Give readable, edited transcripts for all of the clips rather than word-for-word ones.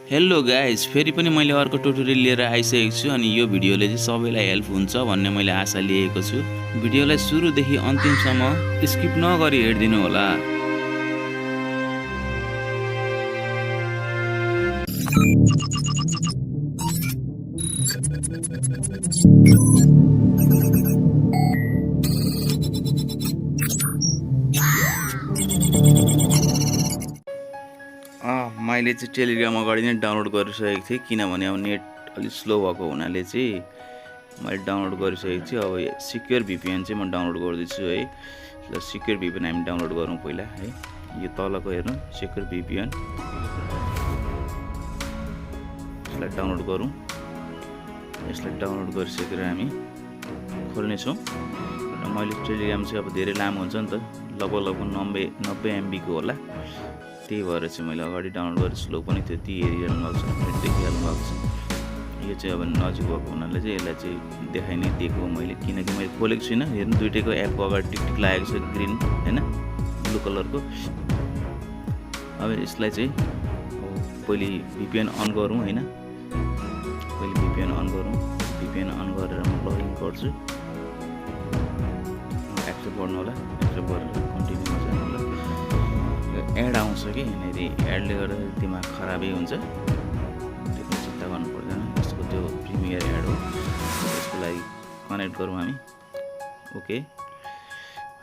Hello guys, फेरि पनि मैले अर्को ट्युटोरियल लिएर आइसकेको छु अनि यो भिडियोले चाहिँ सबैलाई हेल्प हुन्छ भन्ने मैले आशा लिएको छु। भिडियोलाई सुरुदेखि अन्तिमसम्म स्किप नगरी हेरिदिनु होला। मैले चाहिँ टेलिग्राम अगाडि नै डाउनलोड गरिसकेको थिएँ, किनभने अब नेट अलिक स्लो भएको हुनाले चाहिँ मैले डाउनलोड गरिसकेको छु। अब सिक्योर भिपिएन चाहिँ म डाउनलोड गर्दैछु है। ल सिक्योर भिपिएन हामी डाउनलोड गरौँ पहिला है। यो तलको हेर्नु सिक्योर भिपिएन, यसलाई डाउनलोड गरौँ। यसलाई डाउनलोड गरिसकेर हामी खोल्नेछौँ। र मैले टेलिग्राम चाहिँ अब धेरै लामो हुन्छ नि त, लगभग 90 MB को होला। त्यही भएर चाहिँ मैले अगाडि डाउनलोड गरेर स्लो पनि त्यति हेरिरहनु भएको छ, देखिहाल्नु भएको छ। यो चाहिँ अब नजिक भएको हुनाले चाहिँ यसलाई चाहिँ देखाइ नै दिएको मैले, किनकि मैले खोलेको छुइनँ। हेर्नु दुइटैको एपको अगाडि टिक लागेको छ, ग्रिन हैन ब्लू कलरको। अब यसलाई चाहिँ पहिले भिपिएन अन गरौँ हैन। पहिले भिपिएन अन गरौँ। भिपिएन अन गरेर म लगइन गर्छु। एक्सेप्ट गर्नु होला, एक्सेप्ट गरेर कन्टिन्यू गर्नु होला। एड आउँछ कि यहाँनिर, एडले गर्दा दिमाग खराबै हुन्छ, त्यो पनि चिन्ता गर्नु पर्दैन। यसको त्यो प्रिमियर एड हो, यसको लागि कनेक्ट गरौँ हामी। ओके,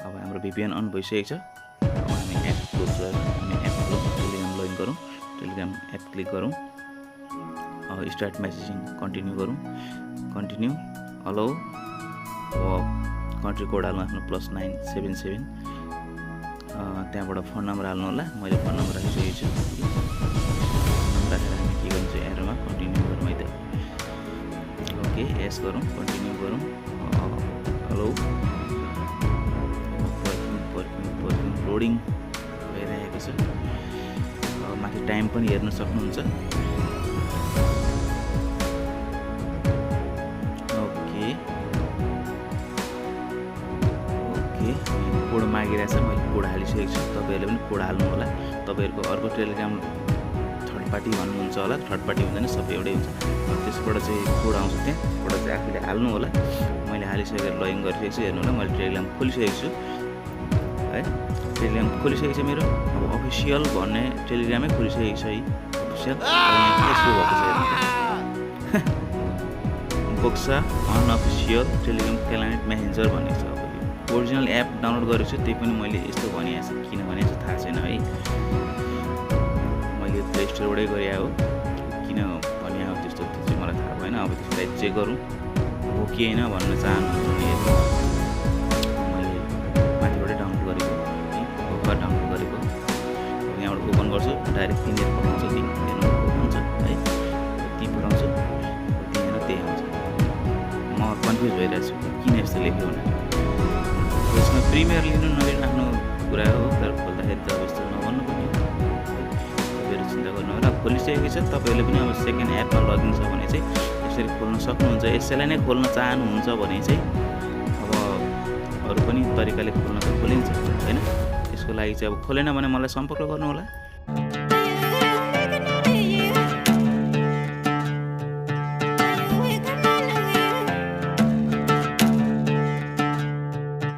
अब हाम्रो भिपिएन अन भइसकेको छ। अब हामी एप क्लोज गरेर हामी एप क्लोज टेलिग्राम लगइन गरौँ। टेलिग्राम एप क्लिक गरौँ। अब स्टार्ट मेसेजिङ कन्टिन्यू गरौँ। Continue allow. कन्ट्री कोड हाल्नु आफ्नो +977। त्यहाँबाट फोन नम्बर हाल्नु होला। मैले फोन नम्बर राखिसकेको छु। राखेर हामी के गर्नु चाहिँ एरोमा कन्टिन्यू गरौँ है त। ओके, यस गरौँ, कन्टिन्यू गरौँ। हेलो, पर्खिनु लोडिङ भइरहेको छ। माथि टाइम पनि हेर्न सक्नुहुन्छ। कोड मागिरहेको छ, मैले कोड हालिसकेको छु। तपाईँहरूले पनि कोड हाल्नु होला। तपाईँहरूको अर्को टेलिग्राम थर्ड पार्टी भन्नुहुन्छ होला, थर्ड पार्टी हुँदैन, सबै एउटै हुन्छ। त्यसबाट चाहिँ कोड आउँछ, त्यहाँबाट चाहिँ आफूले हाल्नु होला। मैले हालिसकेर लगइन गरिसकेको छु। हेर्नु होला, मैले टेलिग्राम खोलिसकेको छु है। टेलिग्राम खोलिसकेको छ मेरो। अब अफिसियल भन्ने टेलिग्रामै खोलिसकेको छ है, अफिसियल। यस्तो भएको छ हेर्नु, बोक्सा अनअफिसियल टेलिग्राम क्लाइन्ट मेसेन्जर भनेको छ। ओरिजिनल एप डाउनलोड गरेको छु, त्यही पनि मैले यस्तो भनिएको छु, किन भने चाहिँ थाहा छैन है। मैले प्ले स्टोरबाटै गरे हो, किन भने हो त्यस्तो चाहिँ मलाई थाहा भएन। अब त्यसलाई चेक गरौँ हो कि होइन भन्न चाहनुहुन्छ भने हेर्नु, मैले माथिबाटै डाउनलोड गरेको है, भर्खर डाउनलोड गरेको। अब यहाँबाट ओपन गर्छु, डाइरेक्ट तिनीहरू पठाउँछ, हेर्नु हुन्छ है, ती पठाउँछु, त्यहीँनिर त्यही आउँछ। म कन्फ्युज भइरहेको छु किन यस्तो लेख्यो भने। यसमा प्रिमियर लिनु नलिनु आफ्नो कुरा हो, तर खोल्दाखेरि त अब यस्तो नगर्नु पनि। तपाईँहरू चिन्ता गर्नु होला। खोलिसकेको छ, तपाईँहरूले पनि अब सेकेन्ड एपमा लगइन छ भने चाहिँ यसरी खोल्न सक्नुहुन्छ। यसैलाई नै खोल्न चाहनुहुन्छ भने चाहिँ अब अरू पनि तरिकाले खोल्न त खोलिन्छ होइन। यसको लागि चाहिँ अब खोलेन भने मलाई सम्पर्क गर्नु होला।